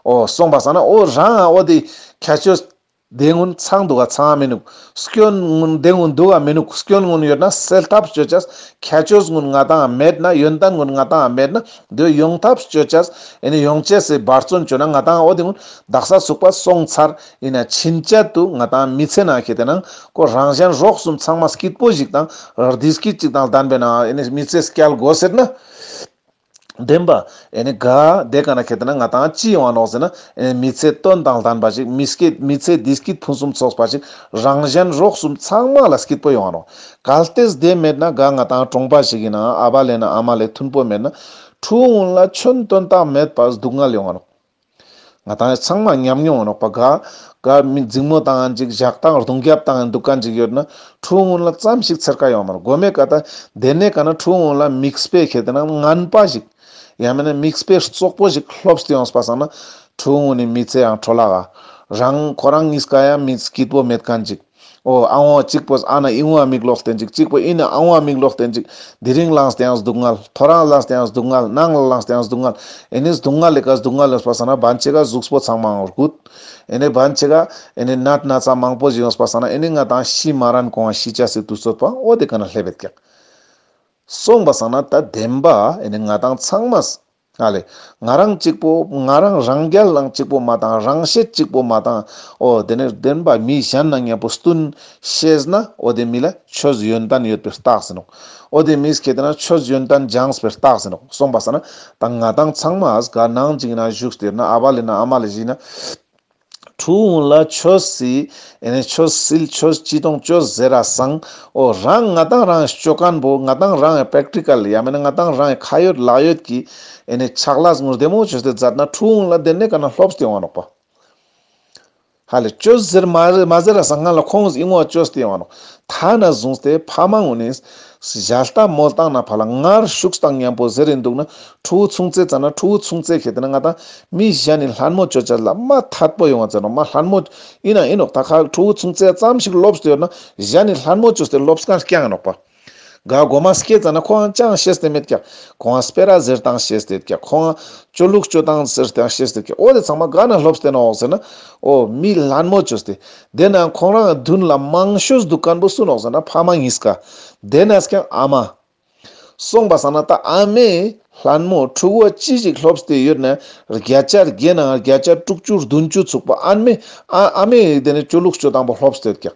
འོ་སོང་པ་སང་ན་འོ་རང་ཨ་འོ་དེ་ཁྱད་ཆོས་དེ་ངུན་ཚང་འདུག་ག་ཚང་མི་ནུག་སྐྱོན་ངུན་དེ་ངུན་འདུག་ག་མི་ནུག་སྐྱོན་ངུན་ཡོད་ན་སེལ་ཐབས་བཅོ་ཅེས། ཁྱད་ཆོས་ངུན་ང་ཏང་མེད་ན་ཡོན་ཏན་ངུན་ང་ཏང་མེད་ན་དེ་ཡོང་ཐབས་བཅོ་ཅེས། ཨེ་ནི་ཡོང་ཅེས་སི་འབད་བརྩོན་བཅོ་ན་ང་ཏང་འོ་དེ་ངུན་དག་ས་ཚུགས་པ་སོང་ཚར་ཡིན་ན་ཕྱིན་ཆད་དུ་ང་ཏང་མི་ཚེ་ན་ཁེ་ཏེ་ན་ཁོ་རང་གཞན་རོགས་གསུམ་ཚང་མ་སྐྱིད་པོ་ཞིག་དང་བདེ་སྐྱིད་ཅིག་དང་ལྡན་པའི་ནང་ཨེ་ནི་མི་ཚེ་སྐྱལ་དགོས་ཟེར་ན། བདེན་པ། ཨེ་ནི་ག་དེ་ཀ་ན་ཁེ་ཏེ་ན་ང་ཏང་ཅི་ཡོང་ང་ནོག་ཟེར་ན། ཨེ་ནི་མི་ཚེ་དོན་དང་ལྡན་པ་ཞིག་མི་སྐྱིད་མི་ཚེ་བདེ་སྐྱིད་ཕུན་སུམ་ཚོགས་པ་ཞིག་རང་གཞན་རོགས་གསུམ་ཚང་མ་ལ་སྐྱིད་པོ་ཡོང་ང་ནོག་གལ་ཏེ་དེ་མེད་ན་ག་ང་ཏང་གྲོང་པ་ཞིག་ཡིན་ན་ཨ་བ་ལེ་ན་ཨ་མ་ལེ་མཐུན་པོ་མེད་ན་ཕྲུ་གུ་ངུན་ལ་ཆོན་དོན་དག་མེད་པ་སྡུག་བསྔལ་ཡོང་ང་ནོག་ང་ཏང་ཚང་མ་ཉམས་མྱོང་ཡོང་ནོག་པ་ག་ག་མི་འཛིང་མོ་བཏང་ཅིག་ཞག་དང་རྡུང་རྒྱབ་བཏང་འདུག་མཁན་ཅིག་ཡོད་ན་ཕྲུ་གུ་ངུན་ལ་ཙམ་ཞིག་འཚེར་ཁ་ཡོང་མ་ནོག་གོ་མེ་ཀ་ད་དེ་ནས་ཀ་ན་ཕྲུ་གུ་ངུན་ལ་མིག་དཔེ་ཁེ་ཏེ་ན་ངན་པ་ཞིག་ཡང་མིན་ན་མིག་དཔེ་བཙོག་པོ་ཞིག་ལྷོབས་ཏེ་ཡོངས་པ་སང་ན་ཕྲུ་གུ་ངུན་ནི་མི་ཚེ་ཡང་འཕྲོ་བརླག་ག་རང་ཁོ་རང་གཉིས་ཀ་ཡང་མི་སྐྱིད་པོ་མེད་མཁན་ཅིག་འོ་ཨ་འོ་གཅིག་པོ་ཨ་ན་ཨི་འོ་མིག་ལོག་བསྟན་ཅིག་གཅིག་པོ་ཨི་ན་ཨ་འོ་མིག་ལོག་བསྟན་ཅིག་དེ་རིང་ལངས་ཏེ་ཡང་སྡུག་བསྔལ། ཐོ་རངས་ལངས་ཏེ་ཡང་སྡུག་བསྔལ། ནངས་ལངས་ཏེ་ཡང་སྡུག་བསྔལ། ཨེ་ནི་སྡུག་བསྔལ་ལས་ཀ་སྡུག་བསྔལ་ཡོངས་པ་སང་ན་བན་ཆེ་ག་གཟུགས་པོ་ཚང་མའང་རྒུད། ཨེ་ནི་བན་ཆེ་ག་ཨེ་ནི་ནད་ན་ཚ་མང་པོ་ཞིག་ཡོངས་པ་སང་ན་ཨེ་ནི་ང་ཏང་ཤི་མ་རན་གོང་ཤི་ཅེས་སི་དུས་ཚོད་པ་འོ་དེ་ཀ་ན་སླེབས་ཡོད་ཀྱག་སོང་པ་སང་ན་ད་བདེན་པ་ཨེ་ནི་ང་ཏང་ཚང་མ། ཨ་ལེ། ང་རང་གཅིག་པོ་ང་རང་རང་རྒྱལ་ལང་གཅིག་པོ་མ་བཏང་རང་ཤེད་གཅིག་པོ་མ་བཏང་། འོ་དེ་ནས་བདེན་པ་མི་གཞན་ན་མཉམ་པོ་བསྟུན་ཤེས་ན་འོ་དེ་མི་ལ་ཆོས་ཡོན་ཏན་ཡོད་པའི་རྟགས་ཟེར་ནོག་འོ་དེ་མིས་ཁེ་ཏེ་ན་ཆོས་ཡོན་ཏན་སྦྱངས་པའི་རྟགས་ཟེར་ནོག་སོང་པ་སང་ན་ད་ང་ཏང་ཚང་མ་ཨ་ག་ནང་ཅིག་ན་བཞུགས་ཏེ་ན་ཨ་བ་ལེ་ན་ཨ་མ་ལེ་ཞིག་ན། ཕྲུ་གུ་ལ་ཆོས་སི་ཨེ་ནི་ཆོས་སིལ་ཆོས་ཅི་གཏོང་ཆོས་ཟེར་ར་སང་འོ་རང་ང་ཏང་རང་ཅོ་མཁན་པོ་ང་ཏང་རང་པེག་ཊི་ཀལ་ཡང་མིན་ན་ང་ཏང་རང་ཁ་ཡོད་ལག་ཡོད་ཀྱི་ཨེ་ནི་ཕྱག་ལས་ངུར་བདེ་མོ་ཅོས་ཏེ་མཛད་ན་ཕྲུ་གུ་ལ་དེ་ནས་ཀ་ན་ལྷོབས་ཏེ་ཡོང་ང་ནོག་པ། ཧ་ལེ་ཅོས་ཟེར་མ་མ་ཟེར་ར་སང་སྔ་ལ་ཁོང་ངི་ངོ་ཅོས་ཏེ་ཡོང་ནོག། ཐ་ན་བཟུང་སྟེ་ཕ་མ་ངུན་ནི་ཞལ་ལྟ་མོལ་བཏང་ན་ཕ་ལ་ངར་ཤུགས་དང་མཉམ་པོ་ཟེར་ཡིན་འདུག་ན། ཕྲུ་གུ་ཆུང་ཙེ་ཙ་ན་ཕྲུ་གུ་ཆུང་ཙེ་ཁེ་ཏེ་ན་ང་ཏང་མི་གཞན་ནི་ལྷན་མོ་ཅོ་ཅེས་ལ་མ་ཐད་པོ་ཡོང་བ་ཟེར་ནོག། མ་ལྷན་མོ་ཡིན་ན་ཡིན་ནོག། ད་ཁ་ཕྲུ་གུ་ཆུང་ཙེ་ཙམ་ཞིག་ལོབས་ཏེ་ཡོད་ན་གཞན་ནི་ལྷན་མོ་ཅོས་ཏེ་ལོབས་མཁན་རྐྱང་ཡིན་ནོག་པ། ག་གོ་མ་སྐྱེས་ཙ་ན་ཁོང་ཅང་ཤེས་ཏེ་མེད་ཀྱག། ཁོང་སྤེ་ར་ཟེར་སྟངས་ཤེས་ཏེ་ཀྱག། ཁོང་ཅོ་ལུགས་ཅོ་སྟངས་ཟེར་སྟངས་ཤེས་ཏེ་ཀྱག། འོ་དེ་ཚང་མ་ག་ན་ལོབས་ཏེ་ནོག་ཟེར་ན། འོ་མི་ལྷན་མོ་ཅོས་ཏེ། དེ་ན་ཁོང་རང་མདུན་ལ་མང་ཤོས་འདུག་མཁན་པོ་སུ་ནོག་ཟེར་ན་ཕ་མ་གཉིས་ཀ། དེ་ན་ཀྱང་ཨ་མ། སོང་པ་སང་ན་ད་ཨ་མས་ལྷན་མོ་ཕྲུ་གུ་ཅི་ཞིག་ལོབས་ཏེ་ཡོད་ན་བརྒྱ་ཆ་བརྒྱ་ནང་བརྒྱ་ཆ་དྲུག་ཅུ་བདུན་ཅུ་ཚུགས་པ་ཨ་མས་ཨ་ཨ་མས་དེ་ནས་ཅོ་ལུགས་ཅོ་སྟངས་པོ་ལོབས་ཏེ་ཡོད་ཀྱག།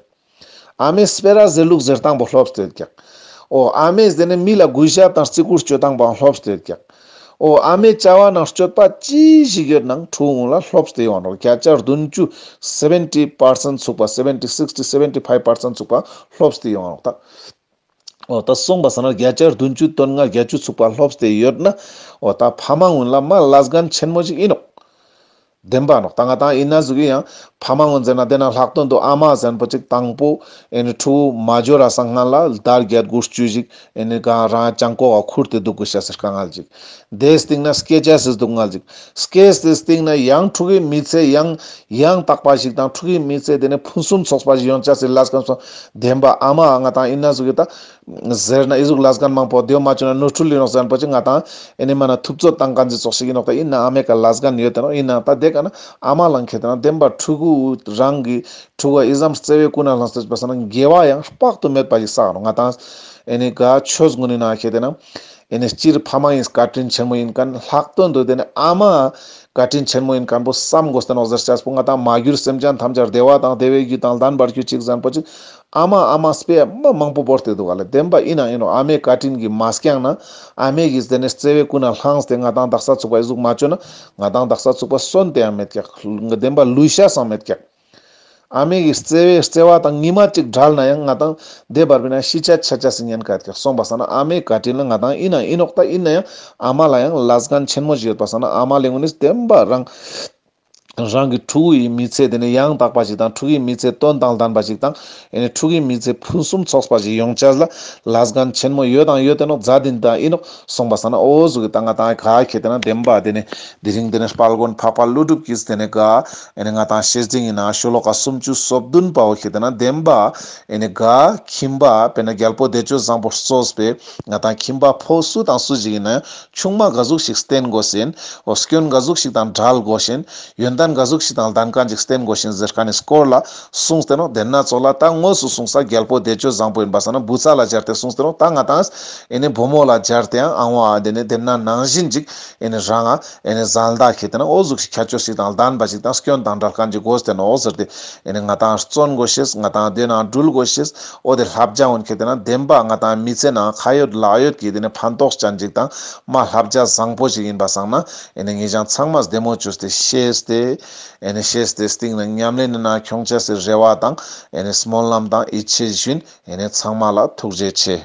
ཨ་མས་སྤེ་ར་ཟེར་ལུགས་ཟེར་སྟངས་པོ་ལོབས་ཏེ་ཡོད་ཀྱག། འོ་ཨ་མས་དེ་ནས་མི་ལ་གུས་ཞབས་དང་བརྩི་བཀུར་ཅོ་སྟངས་པོ་ལོབས་ཏེ་ཡོད་ཀྱག། འོ་ཨ་མའི་བྱ་བ་ནང་སྤྱོད་པ་ཅི་ཞིག་ཡོད་ནང་ཕྲུ་གུ་ལ་ལོབས་ཏེ་ཡོང་ནོག། བརྒྱ་ཆ་བདུན་ཅུ་seventy percent ཚུགས་པ་seventy sixty seventy five percent ཚུགས་པ་ལོབས་ཏེ་ཡོང་ནོག་ད། འོ་ད་སོང་པ་སང་ན་བརྒྱ་ཆ་བདུན་ཅུ་དོན་ལྔ་བརྒྱད་ཅུ་ཚུགས་པ་ལོབས་ཏེ་ཡོད་ན། འོ་ད་ཕ་མ་ངུན་ལ་མ་ལས་འགན་ཆེན་མོ་ཞིག་ཡིན་ནོག། བདེན་པ་ནོག། ད་ང་ཏང་ཡིན་ན་ཟུག་གི་ཡང་ཕ་མ་ངུན་ཟེར་ན་དེ་ན་ལྷག་དོན་དུ་ཨ་མ་ཟེར་པོ་ཅིག་དང་པོ་ཨེ་ནི་ཕྲུ་གུ་མ་འབྱོར་ར་སང་སྔ་ལ་ཟླ་བརྒྱད་དགུ་བཅུ་ཞིག་ཨེ་ནི་ག་རང་ཅང་ཀོ་བ་ཁུར་ཏེ་འདུག་དགོས་ཤ་ཟེར་དཀའ་ངལ་ཅིག། དེའི་སྟེང་ན་སྐྱེ་ཅེས་སི་སྡུག་བསྔལ་ཅིག། སྐྱེས་ཏེ་སྟེང་ན་ཡང་ཕྲུ་གུའི་མི་ཚེ་ཡང་ཡང་དག་པ་ཞིག་དང་ཕྲུ་གུའི་མི་ཚེ་དེ་ནས་ཕུན་སུམ་ཚོགས་པ་ཞིག་ཡོང་ཅེས་སི་ལས་ཀ་སོང་བདེན་པ་ཨ་མ་ང་ཏང་ཡིན་ན་ཟུག་གི་ད། ཟེར་ན་ཨི་ཟུག་ལས་འགན་མང་པོ་དེའོ་མ་བཅོ་ན་ནོར་འཁྲུལ་ཡིན་ནོག་ཟེར་པོ་ཅིག་ང་ཏང་ཨེ་ནི་མ་ན་ཐུབ་ཚོད་བཏང་མཁན་ཅིག་ཙོགས་ཤིག་ཡིན་ནོག། ད་ཡིན་ན་ཨ་མའི་ཀ་ལས་འགན་ཡོད་དེ་ནོག། ཡིན་ན་ད་དེ་ཀ་ན་ཨ་མ་ལང་ཁེ་དེ་ན་བདེན་པ་ཕྲུ་གུ་རང་གི་ཕྲུ་གུ་ཨི་ཙམ་བརྩེ་བའི་ཀུན་ནས་བསླངས་ཏེ་པ་སང་ན་དགེ་བ་ཡང་དཔག་ཏུ་མེད་པ་ཞིག་བསགས་ནོག། ང་ཏང་ཨེ་ནི་ག་ཆོས་ངུན་ནི་ན་ཁེ་དེ་ན་ཨེ་ནི་སྤྱིར་ཕ་མ་ཡིན་བཀའ་དྲིན་ཆེན་མོ་ཡིན་མཁན་ལྷག་དོན་དུ་དེ་ནི་ཨ་མ་བཀའ་དྲིན་ཆེན་མོ་ཡིན་མཁན་པོ་བསམ་དགོས་ཏེ་ནོག་ཟེར་ཅེས་པོ་ང་ཏང་མ་གྱུར་སེམས་ཅན་ཐམས་ཅད་བདེ་བ་དང་བདེ་བའི་རྒྱུ་དང་ལྡན་པར་གྱུར་ཅིག་ཟེར་པོ་ཅིག། ཨ་མ་ཨ་མ་སྤེ་མ་མང་པོ་བོར་ཏེ་འདུག་ག་ལེ། བདེན་པ་ཡིན་ན་ཡིན་ནོག། ཨ་མའི་བཀའ་དྲིན་གྱིས་མ་སྐྱངས་ན་ཨ་མའི་གིས་དེ་ནས་བརྩེ་བའི་ཀུན་ནས་བསླངས་ཏེ་ང་ཏང་དག་ས་ཚུགས་པ་ཨི་ཟུག་མ་བཅོ་ན་ང་ཏང་དག་ས་ཚུགས་པ་གསོན་ཏེ་ཡང་མེད་ཀྱག། བདེན་པ་ལུས་ཤ་སང་མེད་ཀྱག། ཨ་མའི་གི་བརྩེ་བའི་བརྩེ་བ་དང་ཉི་མ་གཅིག་བྲལ་ན་ཡང་ང་ཏང་དེ་བར་བས་ན་ཤི་ཆ་ཆ་ཆ་སི་ཉེན་ཁ་ཡོད་ཀྱག། སོང་པ་སང་ན་ཨ་མའི་བཀའ་དྲིན་ལ་ང་ཏང་ཡིན་ན་ཡིན་ནོག། ད་ཡིན་ན་ཡང་ཨ་མ་ལ་ཡང་ལས་འགན་ཆེན་མོ་ཞིག་ཡོད་པ་སང་ན་ཨ་མ་ལེ་ངུན་ནི་བདེན་པ་རང་རང་གི་ཕྲུ་གུའི་མི་ཚེ་དེ་ནི་ཡང་དག་པ་ཞིག་དང་ཕྲུ་གུའི་མི་ཚེ་དོན་དང་ལྡན་པ་ཞིག་དང་ཨེ་ནི་ཕྲུ་གུའི་མི་ཚེ་ཕུན་སུམ་ཚོགས་པ་ཞིག་ཡོང་ཅེས་ལ་ལས་འགན་ཆེན་མོ་ཡོད་དང་ཡོད་དེ་ནོག། མཛད་དེ་ད་ཡིན་ནོག། སོང་པ་སང་ན་འོ་ཟུག་གི་ད་ང་ཏང་ག་ཁེ་དེ་ན་བདེན་པ་དེ་ནི་དེ་རིང་དེ་ནི་དཔལ་མགོན་འཕགས་པ་ཀླུ་སྒྲུབ་ཀྱིས་དེ་ནི་ག་ཨེ་ནི་ང་ཏང་བཤེས་སྤྲིང་ཡིན་ན་ཤོ་ལོ་ཀ་སུམ་ཅུ་སོ་བདུན་པའོ་ཁེ་དེ་ན་བདེན་པ་ཨེ་ནི་ག་ཁྱིམ་པ་དཔེར་ན་རྒྱལ་པོ་བདེ་སྤྱོད་བཟང་པོ་གཙོས་པའི་ང་ཏང་ཁྱིམ་པ་ཕོ་སུ་དང་སུ་ཞིག་ཡིན་ན་ཡང་ཆུང་མ་ག་ཟུག་ཞིག་བསྟེན་དགོས་ཤེས་ཡིན། འོ་སྐྱོན་ག་ཟུག་ཞིག་དང་བྲལ་དགོས་ཤེས་ཡིན། ཡོན་ཏན་ག་ཟུག་ཞིག་དང་ལྡན་མཁན་ཅིག་བསྟེན་དགོས་ཤེས་ཡིན་ཟེར་མཁན་ནི་སྐོར་ལ་གསུངས་ཏེ་ནོག། དེ་ན་ཙོགས་ལ་ད་དངོས་སུ་གསུངས་ས་རྒྱལ་པོ་བདེ་སྤྱོད་བཟང་པོ་ཡིན་པ་སང་ན་བུ་ཚ་ལ་སྦྱར་ཏེ་གསུངས་ཏེ་ནོག། ད་ང་ཏང་ཨེ་ནི་བུ་མོ་ལ་སྦྱར་ཏེ་ཡང་ཨང་བ་དེ་ནི་དེ་ན་ནང་བཞིན་ཅིག་ཨེ་ནི་རང་ཨེ་ནི་བཟང་ལྟ་ཁེ་དེ་ན་འོ་ཟུག་ཞིག་ཁྱད་ཆོས་ཤིག་དང་ལྡན་པ་ཞིག་དང་སྐྱོན་དང་བྲལ་མཁན་ཅིག་དགོས་ཏེ་ནོག་ཟེར་ཏེ་ཨེ་ནི་ང་ཏང་བརྩོན་དགོས་ཤེས་ང་ཏང་དེ་ན་འགྲུལ་དགོས་ཤེས་འོ་དེ་བསླབ་བྱ་འོན་ཁེ་དེ་ན་བདེན་པ་ང་ཏང་མི་ཚེ་ནང་ཁ་ཡོད་ལག་ཡོད་ཀྱི་དེ་ནི་ཕན་ཐོགས་ཅན་ཅིག་དང་མ་བསླབ་བྱ་བཟང་པོ་ཞིག་ཡིན་པ་སང་ན་ཨེ་ནི་ངེད་ཅག་ཚང་མས་བདེ་མོ་བཅོས་ཏེ་ཤེས་ཏེ་ཨེ་ནི་ཤེས་ཏེ་སྟིང་ནེ་ཉམས་ལེན་ནི་ནང་ཁྱོང་ཅེས་སི་རེ་བ་དང་ཨེ་ནི་སྨོན་ལམ་དང་ཡིད་ཆེས་ཞུ་ཡིན། ཨེ་ནི་ཚང་མ་ལ་ཐུགས་རྗེ་ཆེ།